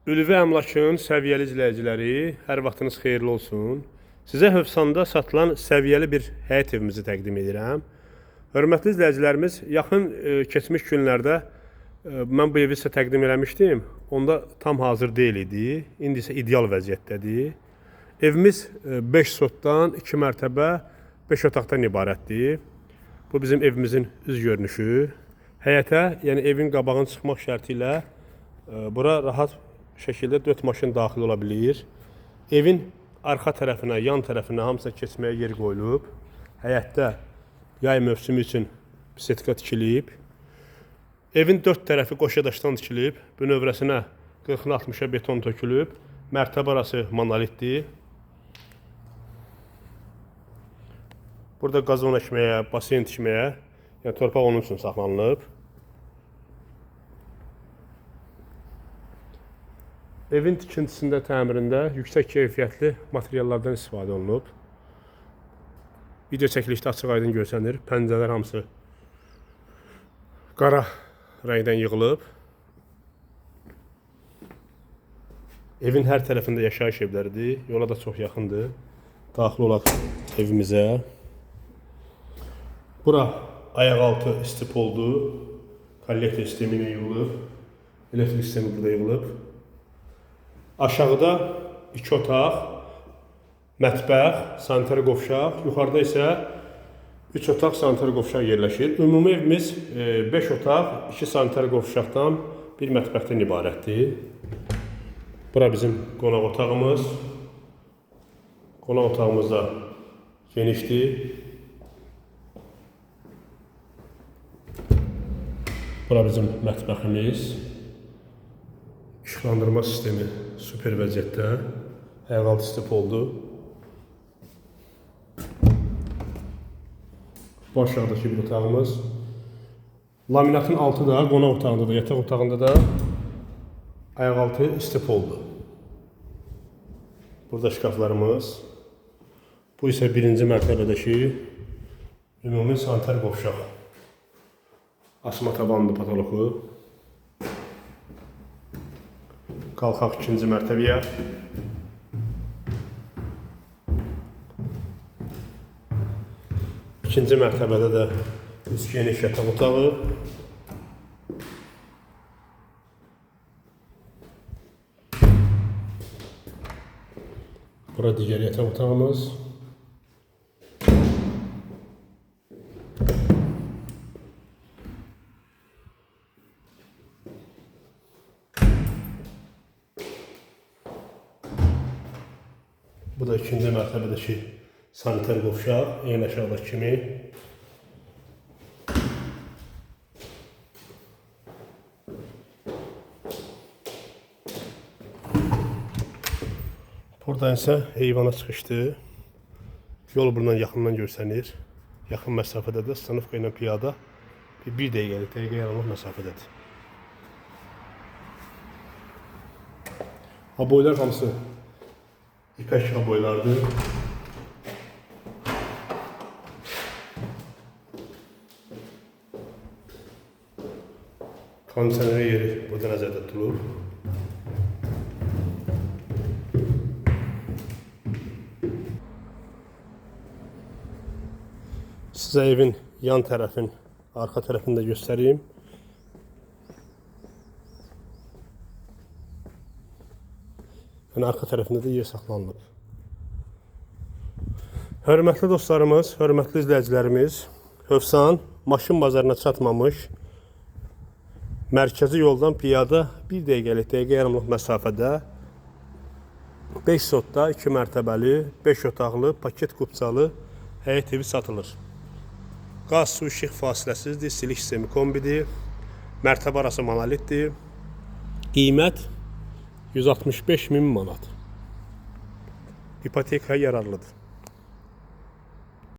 Ülvi Əmlakın səviyyəli izləyiciləri, hər vaxtınız xeyirli olsun. Sizə Hövsanda satılan səviyyəli bir həyət evimizi təqdim edirəm. Hörmətli izləyicilərimiz, yaxın keçmiş günlərdə mən bu evi sizə təqdim eləmişdim. Onda tam hazır deyil idi. İndi isə ideal vəziyyətdədir. Evimiz 5 sotdan, 2 mərtəbə, 5 otaqdan ibarətdir. Bu bizim evimizin üz görünüşü. Həyətə, yəni evin qabağına çıxmaq şərti ilə bura rahat şəkildə 4 maşın daxil ola bilir. Evin arxa tərəfinə, yan tərəfinə hamısına keçməyə yer qoyulub. Həyətdə yay mövsümü üçün bisetka tikilib. Evin dörd tərəfi qoşa daşdan tikilib. Bünövrəsinə 40-na 60-a beton tökülüb. Mərtəbə arası monolitdir. Burada qazon əkməyə, basen tikməyə, yəni torpaq onun üçün saxlanılıb. Evin tikintisində, təmirində yüksək keyfiyyətli materiallardan istifadə olunub. Video çəkilişdə açıq-aydın görsənir. Pəncərələr hamısı qara rəngdən yığılıb. Evin hər tərəfində yaşayış evləridir. Yola da çox yaxındır. Daxil olaq evimizə. Bura ayaqaltı istipoldur. Kollektor sistemi ilə yığılıb. Elektrik sistemi burada yığılıb. Aşağıda 2 otaq, mətbəx, sanitar qovşaq, yuxarıda isə 3 otaq, sanitar qovşaq yerləşir. Ümumi evimiz 5 otaq, 2 sanitar qovşaqdan, bir mətbəxdən ibarətdir. Bura bizim qonaq otağımız. Qonaq otağımız da genişdir. Bura bizim mətbəximiz. İşıqlandırma sistemi super vəziyyətdə. Ayaqaltı istipoldur. Bu aşağıdakı bir otağımız. Laminatın altı da qonaq otağında da, yataq otağında da ayaqaltı istipoldur. Burada şkaflarımız. Bu isə birinci mərtəbədəki ümumi sanitar qovşaq. Asma tavanlı patoloku. Qalxaq ikinci mərtəbəyə. İkinci mərtəbədə də üç geniş yataq otağı. Bura digər yataq otağımız. Bu da ikinci mərtəbədəki sanitar qovşaq, eyni aşağıdakı kimi. Buradan isə eyvana çıxışdır. Yol buradan yaxından görsənir. Yaxın məsafədədir. Stanovka ilə piyada bir dəqiqəlik, dəqiqə yarımlıq məsafədədir. Aboylar hamısı ipək aboylardır. Kondisioner yeri burada nəzərdə tutulur. Sizə evin yan tərəfin, arxa tərəfini də göstəreyim. Yəni arxa tərəfində də yer saxlanılıb. Hörmətli dostlarımız, hörmətli izləyicilərimiz, Hövsan maşın bazarına çatmamış mərkəzi yoldan piyada bir dəqiqəlik, dəqiqə yarımlıq məsafədə 5 sotda 2 mərtəbəli, 5 otaqlı, paket kupçalı həyət evi satılır. Qaz, su, işıq fasiləsizdir, silik sistemi kombidir, mərtəbə arası monolitdir. Qiymət 165 min manat. İpotekaya yararlıdır.